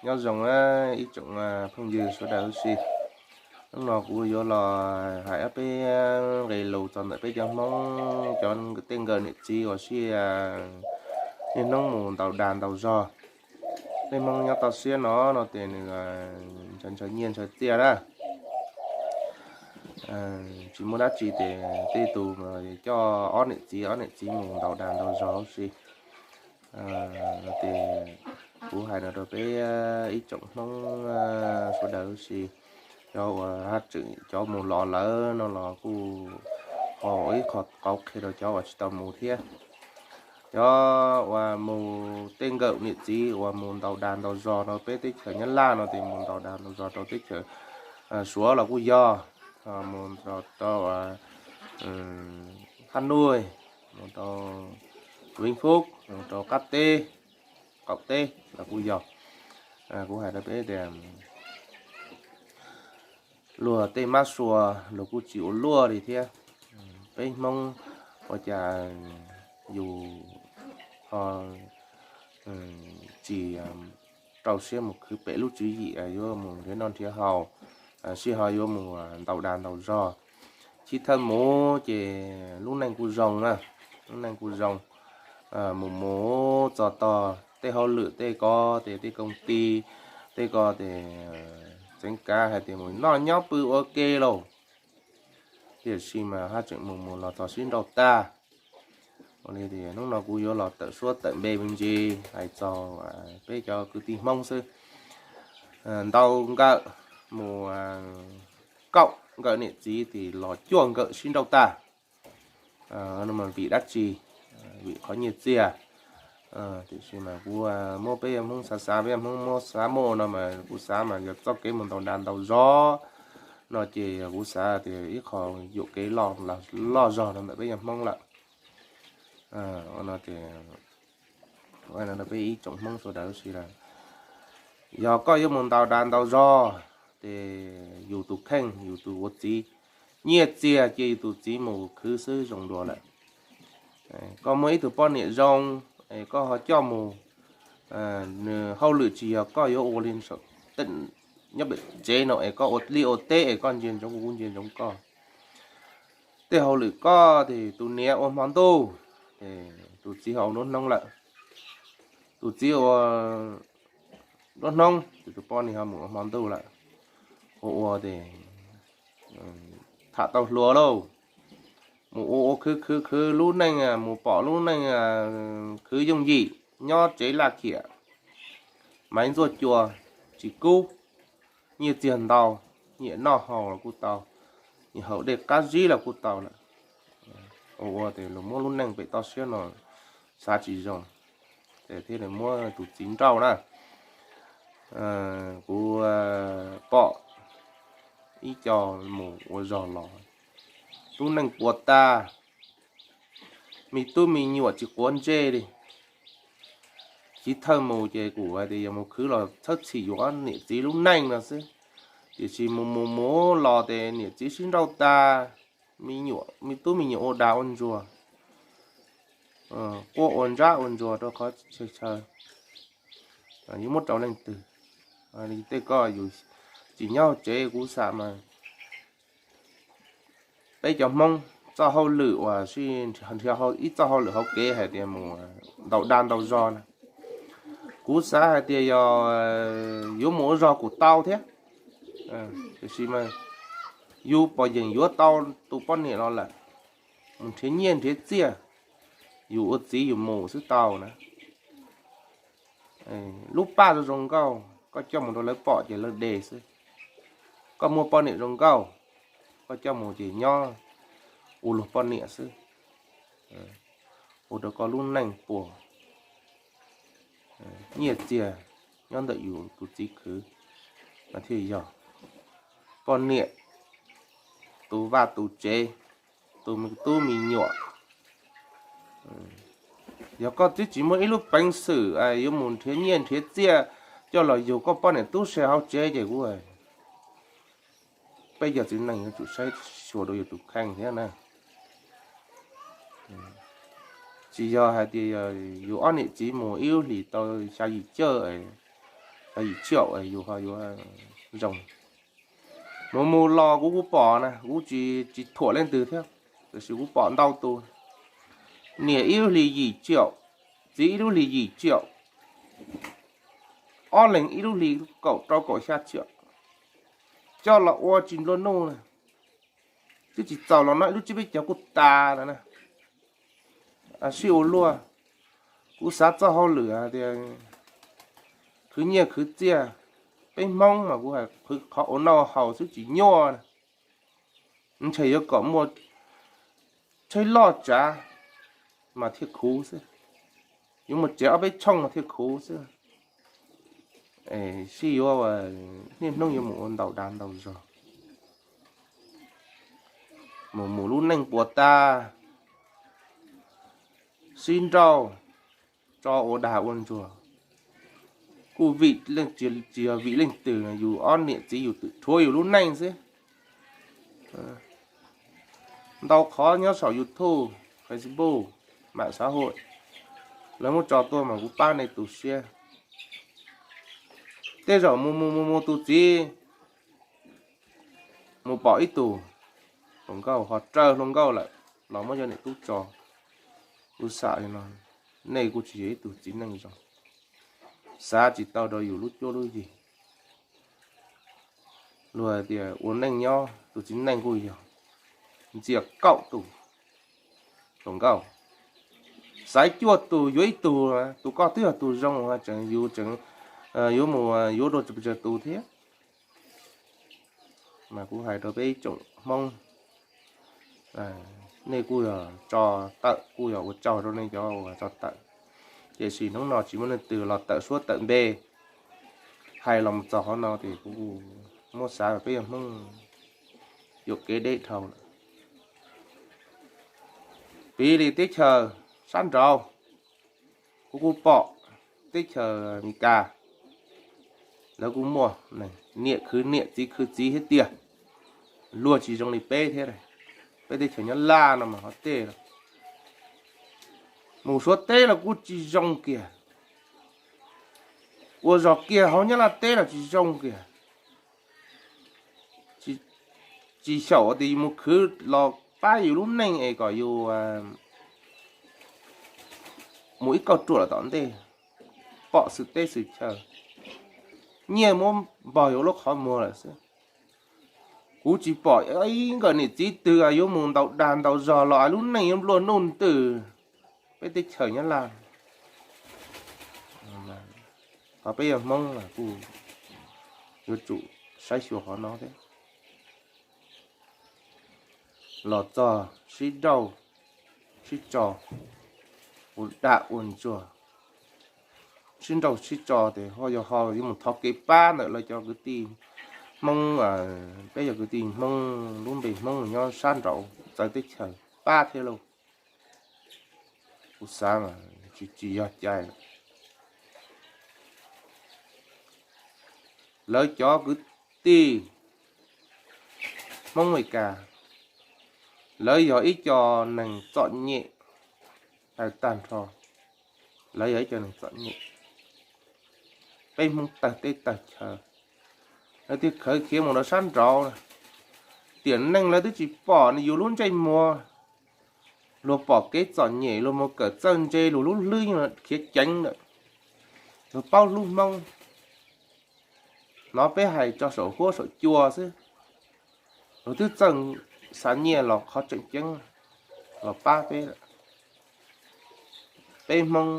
Nyob zoo ib tsoom phooj ywg sawv daws huv si. Hnub no kuv yuav los hais ob peb nqe lus txog ntawm peb cov Hmoob, cov tej nkawm niam txiv uas sib niaj hnub mus ntaus dag ntaus zog. Peb Hmoob nyob toj siab no no ces nws ntshaw ntshaw nyiaj ntshaw txiaj na. Tsis muaj dab tsi ces tej tus coj ob niam txiv ob niam txiv mus ntaus dag ntaus zog huv si. Ces kuv hais no rau peb ib tsoom Hmoob sawv daws huv si. Cov uas haj tseem cov mus los lawm no los kuj ho ib qho qauv qhia rau cov uas tsis tau mus thiab. Cov uas mus tej nkawm niam txiv uas mus ntaus dag ntaus zog rau peb teb chaws Nyab Laj no ces mus ntaus dag ntaus zog rau teb chaws Suav los kuj yog, mus rau Hab Nuj, mus rau Vĩnh Phúc, mus rau qab teb qaum teb los kuj yog. Kuv hais rau peb tias luag tej mab sua luag kuj tsis ua luaj li thiab. Peb Hmoob ua cas yus ho tsis rau siab mus khwv pem lub tswv yim yuav mus nrhiav noj nrhiav haus, sij ho yuav mus ntaus dag ntaus zog. Chiv thawj mus ces lub neej kuj zoo na, lub neej kuj zoo. Mus mus txog tog tej hauj lwm tej ko ces tej koom ti tej ko ces txeev kav hais tias mus noj nyob pw ua ke lauj. Tiam sis mas haj tseem mus mus los txog sib nrauj tag. Ua li tias hnub no kuv yuav los tawm suab tawm npe me ntsis hais txog peb cov kwv tij Hmoob xwb. Ntau nkawm mus kaum nkawm niam txiv ces los cuaj nkawm sib nrauj tag. Vim dab tsi? Vim qhov nyiaj txiag. Tiam sis mas kuv muab peb Hmoob xav xav, peb Hmoob muab xav muaj no mas kuv xav mas yog txoj kev mus ntaus dag ntaus zog no ces yog kuv xav tias ib qho yuam kev loj zog rau ntawm peb cov Hmoob lawm. No ces peb ib tsoom Hmoob sawv daws huv si lawm, yog koj yuav mus ntaus dag ntaus zog ces yus tus kheej yus tus ua txiv, nyiaj txiag cia yus tus txiv mus khwv xwb zoo dua lawm. Koj muaj ib tug poj niam zoo es koj ho coj mus, nws hauj lwm tsis yog koj yuav ua li nyob pem tsev no es koj ua liaj ua teb es koj ntsia ntsoov kuv kuv ntsia ntsoov koj. Tej hauj lwm koj ces tus niam ua hmo ntuj, tus txiv ho ua nruab hnoob lawm. Tus txiv ua nruab hnoob ces tus poj niam ho mus ua hmo ntuj lawm. Ua ua ces tham tau hluas lauj, mus ua ua khwv khwv khwv lub neej, mus pom lub neej khwv yooj yim, nyob tsev laj khiam, maiv ntxuaj cua, tsis kub, nyiaj txiag ntau, nyiam noj haus los kuj tau, nyiam haus dej qab zib los kuj tau lawm. Ua ua ces luag muab lub neej pem toj siab no xav tsis zoo, ces thiaj li muab tus txiv nrauj na. Kuv pom ib co mus ua zog los, lub neej puas tag, me tub me nyuam tsis quav ntsej li. Chiv thawj mus ces kuv hais tias yog mus khwv los txhawb txhim yus ob niam txiv lub neej no xwb, tiam sis mus mus mus los ces niam txiv sib nrauj tag, me nyuam me tub me nyuam ua dag ua ntsuag, quaj ua ntsab ua ntsuag rau qhov chaw chaw, yuav muab rau leej twg? Tej koj yus tsis nyob hauv tsev kuv xam mas peb cov Hmoob txoj hauj lwm uas si nrhiav ib txoj hauj lwm hauv kev hais tias mus ntaus dag ntaus zog na, kuv xav hais tias yog yuav mus ua zog kuj tau thiab, tiam sis mas yus pom yeem yuav tau tus poj niam no lawm, mus nrhiav nyiaj nrhiav txiaj, yus ua txiv yus mus xwb tau na. Lub paj zoo zoo nkauj koj coj mus rau lawv pom ces lawv de xwb. Koj muaj poj niam zoo nkauj, koj coj mus ces nyob ua luag poj niam xwb, ua rau koj lub neej puas, nyiaj txiag nyob ntawm yus tus txiv khwv mas thiaj yog poj niam, tu vaj tu tsev, tu me tub me nyuam. Yog koj twb tsis muaj ib lub peev xwm yuav mus nrhiav nyiaj nrhiav txiaj coj los yug koj poj niam tub se hauv tsev ces kuv, peb cov txiv neej yuav tsum saib xyuas rau yus tus kheej thiab na. Tsis yog hais tias yus ob niam txiv mus ib lub hlis tau xya yim cawj, yim tsiaum yus ho yuav zoo. Mus mus los kuv kuv pom na, kuv tsis tsis thuam leej twg thiab, tiam sis kuv pom ntau tus, niam ib lub hlis yim tsiaum, txiv ib lub hlis yim tsiaum, ob leeg ib lub hlis kaum rau kaum xya tsiaum, coj los ua tsis nplua nuj na. Twb tsis txaus los no ib lub tsiab peb caug kuj tas lawm na. Sib ua luaj, kuv xav txoj hauj lwm hais tias khwv nyiaj khwv txiaj, peb Hmoob mas kuv hais qhov ua noj haus xwb tsis nyuaj na. Ntshe yuav kom muaj tsheb loj tsav mas thiaj khuv xwb, yuav muaj tsev ob peb tshooj mas thiaj khuv xwb. Sib yuav niaj hnub yuav mus ua ntau dag ntau zog, mus mus lub neej puas tas, sib nrauj, tso ua dag ua ntsuag, kuj vim tsis yog vim leej twg, yus ob niam txiv yus twm rhuav yus lub neej xwb. Ntau qhov nyob saum YouTube, Facebook, mam xav hu, lawv muab tso tuaj mas kuv pab nej tu siab. Tej zaum mus mus mus mus tus txiv mus pom ib tug hluas nkauj ho raws hluas nkauj lawm los muab cov niam tub tso. Kuv xav li no, nej kuj tsis yog ib tug txiv neej zoo, xav tsis tau rau yus lub cuab lub yig. Luag hais tias ua neej nyob tus txiv neej kuj yog ntxias kaum tus hluas nkauj, xaiv cuaj tus yuav ib tug, tus koj twb yog tus zoo, tseem yus tseem yuav mus yuav dua tsawg tus thiab. Mas kuv hais rau peb ib tsoom Hmoob, nej kuj yog tso tawm, kuj yog ua tsaug rau nej cov uas tso tawm, tiam sis hnub no tsis muaj leej twg los tawm suab tawm npe hais los mus txog qhov no ces kuv muab xav peb yog Hmoob yuam kev deb dhau lawm. Piv li teb chaws sab nraud, kuv kuj pom teb chaws Amelikas, lawv kuj muaj niam khwv niam txiv khwv txiv thiab tiag. Luag tsis zoo li peb thiab, peb teb chaws Nyab Laj no mas hov tej los, mus Suav teb los kuj tsis zoo kiag, ua zog kiag hauv Nyab Laj teb los tsis zoo kiag. Tsis xyaum tias yus mus khwv los pab yus lub neej es kom yus mus ib kauj ruam lawm tom ntej, pom xwm teb xwm chaw, nyiaj muab npog yus lub qhov muag lawm xwb. Kuv tsis pom ib nkawm niam txiv twg yuav mus ntaus dag ntaus zog los lub neej yuav nplua nuj ntws peb teb chaws Nyab Laj. Qhov peb yog Hmoob mas kuj yuav tsum saib xyuas qhov no thiab. Los txog sib nrauj sib tso, ua dag ua ntsuag, sib nrauj sib tso ces ho yog ho yuav mus thov kev pab ntawm lawv cov kwv tij Hmoob, peb cov kwv tij Hmoob lub npe Hmoob nyob sab nraud txawv teb chaws pab thiab lauj. Kuv xav mas tsis tsis yog cai lawm. Lawv cov kwv tij Hmoob Amelikas, lawv yog ib co neeg txom nyem, tag nrho lawv yog ib co neeg txom nyem. Peb Hmoob tawg teb tawg chaw, lawv thiaj khawv khiav mus rau sab nraud. Tiam neej lawv twb tsis pom yus lub ntsej muag, luag pom kev txom nyem luag mus kawm txawj ntse, luag lub hlwb yeej khiav ceev lawm, luag paub hlub Hmoob. Hnov peb hais tso saum huab saum cua xwb, luag twb txawj xa nyiaj los qhov tseem ceeb los pab peb lawm. Peb Hmoob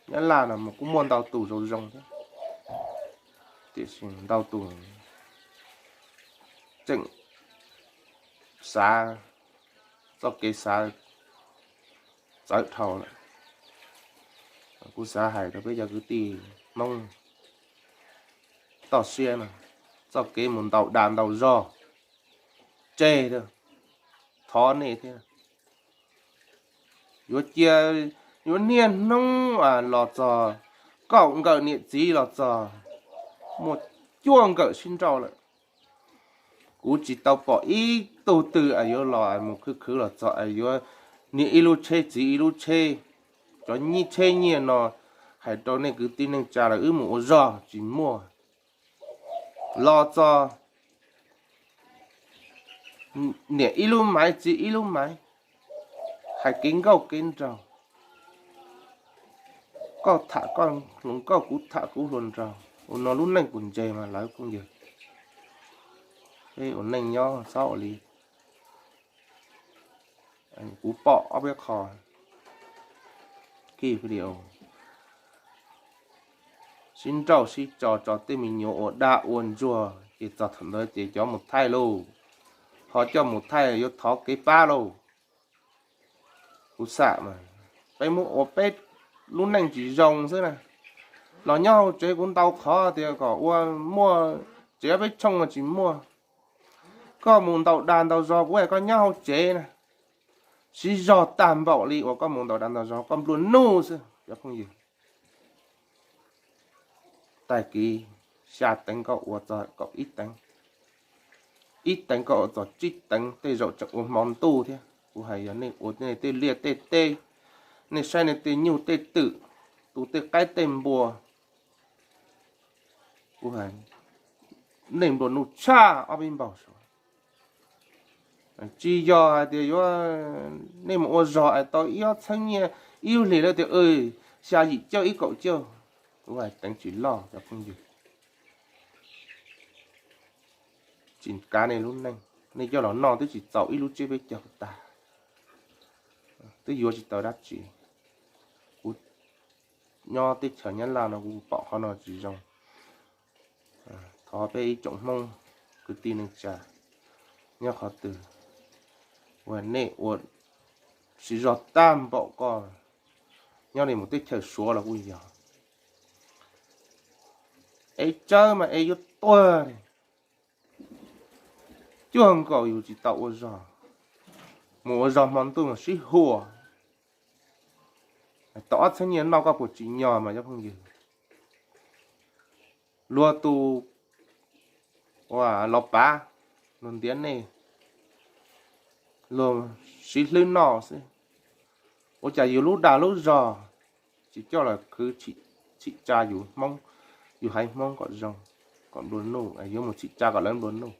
Nyab Laj no mas kuj muaj ntau tus zoo zoo thiab, tiam sis ntau tus tseem xav txoj kev xav txawv dhau lawm. Kuv xav hais rau peb cov kwv tij Hmoob toj siab no, txoj kev mus ntaus dag ntaus zog tseg, thov nej thiab. Yuav cia, yuav niaj hnub los txog kaum nkawm niam txiv los txog muaj cuaj nkawm sib nrauj lawm. Kuv tsis tau pom ib tug twg yuav los mus khwv khwv los txog yuav niam ib lub tsheb txiv ib lub tsheb. Cov nyiaj tsheb nyiaj no hais rau nej kwv tij neej tsa lawm, wb mus ua zog tsis muaj. Los txog niam ib lub maiv txiv ib lub maiv, hais kev nkauj kev nraug, koj tham koj hluas nkauj kuv tham kuv hluas nraug, ua no lub neej puas ntse mas lawv phooj ywg? Peb ua neej nyob txhob ua li. Kuv pom ob peb qho video sib nrauj sib tso, tso tej me nyuam ua dag ua ntsuag ces txog thaum ntawd ces cov mus thaij lauj, ho coj mus thaij yuav thov kev pab lauj. Kuv xam mas peb muab ua peb lub neej tsis zoo xwb na. Los nyob hauv tsev kuv ntau qhov tias kom ua muaj tsev ob peb tshooj tsis muaj. Koj mus ntaus dag ntaus zog kuv hais koj nyob hauv tsev na, siv zog tag npaum li uas koj mus ntaus dag ntaus zog koj nplua nuj xwb cov phooj ywg. Tag kis xya teev koj ua txog kaum ib teev, ib teev koj ua txog tsib teev, tej zaum tseem ua hmo ntuj thiab. Kuv hais yog nej ua nej tej liaj tej teb, nej saib nej tej nyuj tej twm, tu tej qaib tej npua, kuv hais nej nplua nuj tshaj ob peb npaug saud. Tsis yog hais tias yuav nej mus ua zog es tau ib ob txheeb nyiaj, ib lub hlis lawv tias xya yim caug ib kaum caug, kuv hais teev tsis loj cov phooj ywg. Tsis kav nej lub neej, nej coj los noj twb tsis txaus ib lub tsiab peb caug tag, twb yuav tsis tau dab tsi. Kuv nyob teb chaws Nyab Laj no kuv pom qhov no tsis zoo. Thov peb ib tsoom Hmoob kwv tij neej tsa nyob qhov twg uas nej ua siv zog tag npaum koj nyob li mus teb chaws Suav los kuj yog, es tsawb mas es yuav tuag li. Cuag nkaus yus tsis tau ua zog, mus ua zog hmo ntuj mas sib huam, tau ob txheeb nyiaj noj koj puas tsim nyog mas cov phooj ywg? Luag tus ua los pav, luag ntiav nej, luag siv hlwb noj xwb. Ua cas yus lub dag lub zog tsis coj los khwv tsim tsa yus Hmoob, yus haiv Hmoob kom zoo, kom nplua nuj, yuav mus tsim tsa kom lawv nplua nuj.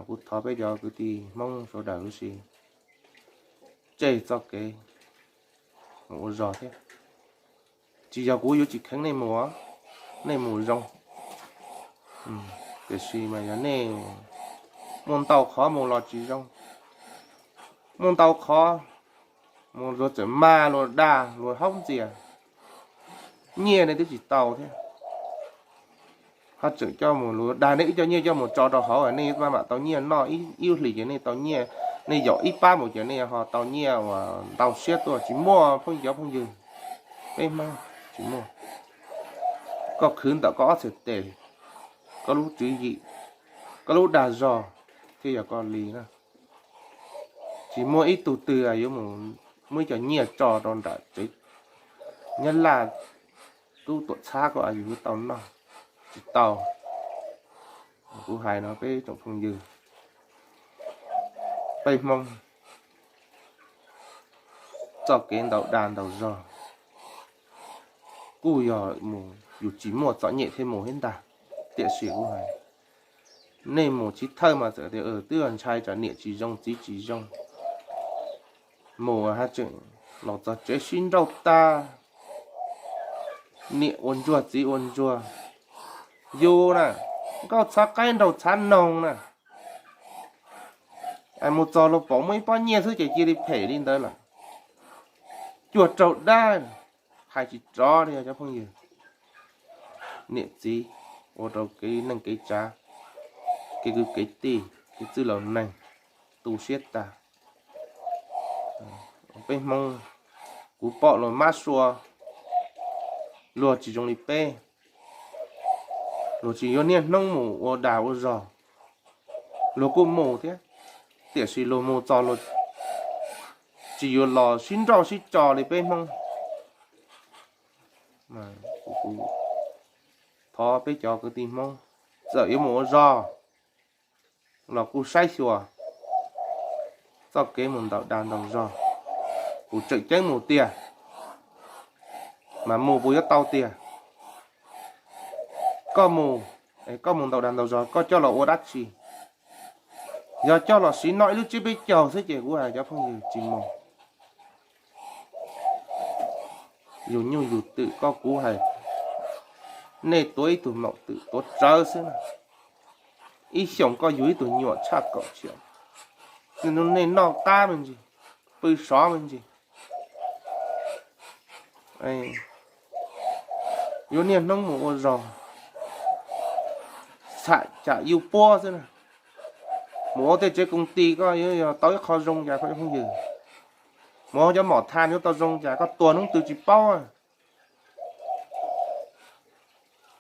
Kuv thov peb cov kwv tij Hmoob sawv daws huv si tseg txoj kev mus ua zog thiab. Tsis yog kuv yuav tsis kheev nej mus, nej mus zoo, tiam sis mas yog nej muaj ntau qhov mus los tsis zoo, muaj ntau qhov mus luag txawm mag luag dag luag haub ntxias, nyiaj nej twb tsis tau thiab, ho tseem coj mus luag dag nej ib co nyiaj coj mus tso rau hauv nej maj mam tau nyiaj noj, ib lub hlis ces nej tau nyiaj, nej yaum ib pab mus ces nej ho tau nyiaj uas ntau siab tuaj. Tsis muaj, phooj cov phooj ywg, peb Hmoob tsis muaj. Koj khwv ntawm koj ob txhais tes, koj lub tswv yim, koj lub dag zog thiaj yog koj li na. Tsis muaj ib tug twg yuav mus muab ib co nyiaj tso rau nram tsev Nyab Laj tub tuam txhab koj yuav tau noj, tsis tau. Kuv hais no peb tsoom phooj ywg, peb Hmoob txoj kev ntaus dag ntaus zog kuj yog mus yus tsis muaj txom nyem thiaj mus thiab ntag. Tiam sis kuv hais nej mus chiv thawj mas txawm tias twb ntshai tsam niam tsis zoo txiv tsis zoo, mus haj tseem los txog tsev sib nrauj tag, niam ua ntsuag txiv ua ntsuag, yus na, nkauj txhav qaib nraug txhav noog na. Mus txog luag pom muaj ib pob nyiaj xwb ces cia li phem li ntawd lawm. Cuag raug dab, hais tsis rov li cov phooj ywg. Niam txiv ua rau kev neej kev tsav, kev kwv kev tij, kev txwj laus neeg tu siab tag. Peb Hmoob, kuv pom luag mab sua, luag tsis zoo li peb, luag tsis yuav niaj hnub mus ua dag ua zog, luag kuj mus thiab, tiam sis luag mus txog luag tsis yuav los sib nrauj sib tso li peb Hmoob. Thov peb cov kwv tij Hmoob, txawm yuav mus ua zog los kuj saib xyuas txoj kev mus ntaus dag ntaus zog. Kuv tseem ceeb mus tiag, mas mus puas yuav tau tiag? Koj mus, Koj mus ntaus dag ntaus zog koj coj los ua dab tsi? Yog coj los siv noj ib lub tsib peb caug xwb ces kuv hais cov phooj ywg tsis mus. Yug nyuj yug twm koj kuv hais, nej tuav ib tug maum twm tuav rawv xwb na. Ib xyoos koj yug ib tug nyuam tshaj kaum tsiaum, nej noj qab me ntsis, pw sov me ntsis. Yuav niaj hnub mus ua zog, txham cam yus puab xwb na. Mus ua tej tsev koom ti koj yuav yog tau ib qho zoo cas koj cov phooj ywg? Mus ua cov mom thas yuav tau zoo cas? Koj tuag hnub twg tsis paub.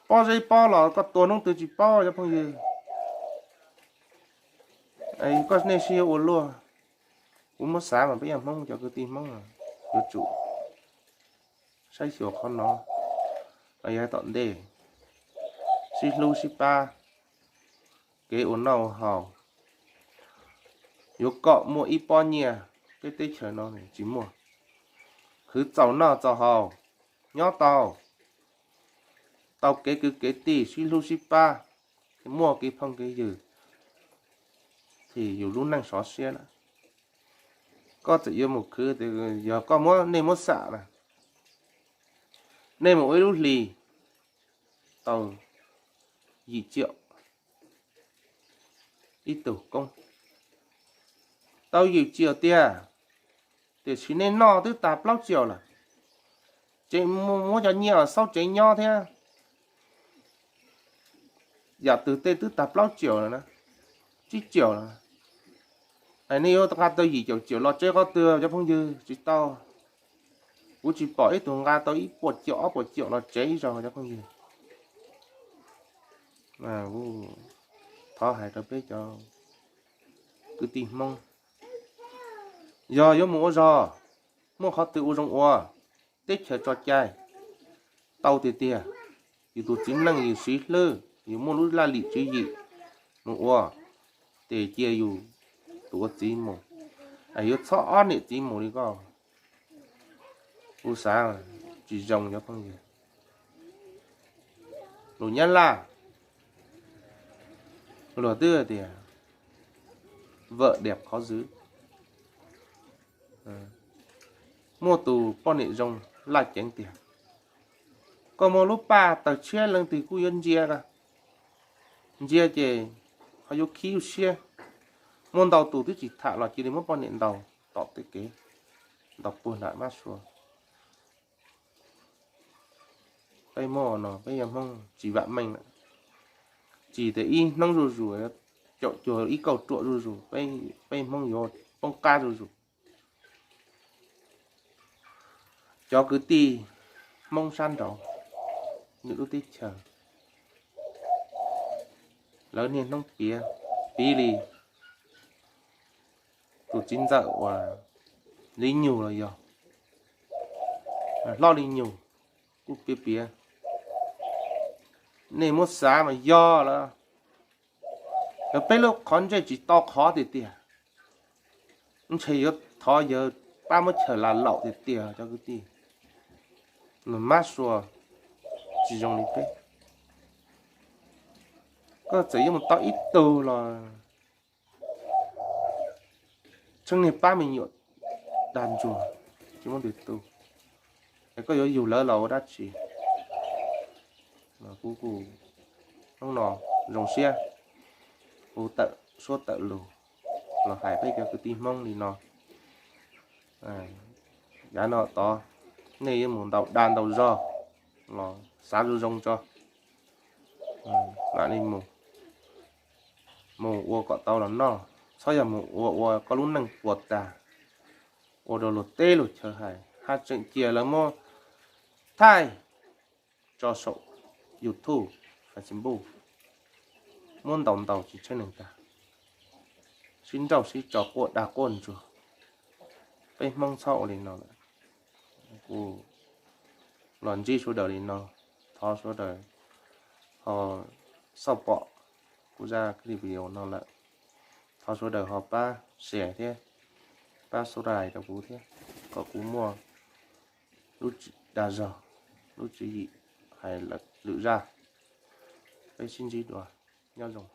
Pob zeb pob los koj tuag hnub twg tsis paub cov phooj ywg. Koj nej sib yuav ua luaj. Kuv muab xav mas peb yog Hmoob cov kwv tij Hmoob yuav tsum saib xyuas qhov no los yog tom ntej, sib hlub sib pab, kev ua noj ua haus. Yuav kom muaj ib pob nyiaj peb teb chaws no tsis muaj. Khwv txaus noj txaus haus, nyob tau, tau kev kwv kev tij sib hlub sib pab, muaj kev phooj kev ywg, ces yus lub neej sov siab lawm. Koj txawm yuav mus khwv, yog koj muab, nej muab xam na, nej mus ua ib lub hlis tau yim tsiaum ib tug koob, tau yim tsiaum tiag, tiam sis nej noj twb tag plaub tsiaum lawm. Tsev, muab cov nyiaj xauj tsev nyob thiab, yam twg tej twb tag plaub tsiaum lawm na, tsib tsiaum lawm. Nej yuav nqa tau yim caum tsiaum los tsev qhov twg cov phooj ywg? Tsis tau. Kuv tsis pom ib tug nqa tau ib puas tsiaum ob puas tsiaum los tsev ib zaug cov phooj ywg. Thov hais rau peb cov kwv tij Hmoob, yog yuav mus ua zog, muaj qhov twg ua zoo ua, teb chaws tso cai, tau tiag tiag, yus tus txiv neej yus siv hlwb, yus muaj lub laj lim tswv yim mus ua, ces cia yus tus ua txiv mus, yuav txhob ob niam txiv mus li koj. Kuv xav tsis zoo cov phooj ywg. Lus Nyab Laj luag twb tias vợ đẹp khó giữ. Muaj tus poj niam zoo laj ceev tiag. Koj muaj lub paj tawg tshiab leej twg kuj yuav ntsia, ntsia ces ho yuav khib yuav siab. Muaj ntau tus twb tsis tham los cia li muab poj niam ntaus tom tej kev, ntaus puag nram mab sua. Peb muaj no peb yog Hmoob tsis vam meej lawm. Tsis tias ib hnub zuj zus, caum cuag ib kauj ruam zuj zus, peb Hmoob yuav poob qab zuj zus. Cov kwv tij Hmoob sab nraud, nws lub teb chaws, lawv niaj hnub piav, piv li tus txiv ntxawm uas Li Nyug los yog Hlob Li Nyug kuj piav piav. Nej muab xav mas yog lawm, yog peb lub qhov ntsej tsis tau qhov tiag tiag, ntshe yuav thov yawg pab muab chaws lam laum tiag tiag cov kwv tij. Nws mab sua tsis zoo li peb. Koj txawm yuav mus tau ib tug los tseeb niag pab me nyuam dag ntsuag tsis muaj twg tu, es koj yuav yug lawv los ua dab tsi? Kuv kuj hnub no zoo siab, kuv tawm suab tawm lus los hais peb cov kwv tij Hmoob li no. Yav no tod nej yuav mus ntaus dag ntaus zog los xav zoo zoo tso, mam li mus, mus ua kom tau los noj, txhob yog mus ua ua koj lub neej puas tag, ua rau luag teb luag chaw hais, haj tseem cia lawv muab thaij tso saum YouTube, Facebook, muab ntaus ntaus tsis tsheej neeg tag, sib nrauj sib tso quaj dag quaj ntsuag. Peb Hmoob txhob ua li no lawm. Kuv los ntsib sawv daws li no, thov sawv daws ho xauj pom kuv zaj clip video no lawm, thov sawv daws ho pab share thiab pab subscribe rau kuv thiab, kom kuv muaj lub dag zog, lub tswv yim hais lwm zaj. Peb sib ntsib dua, nyob zoo.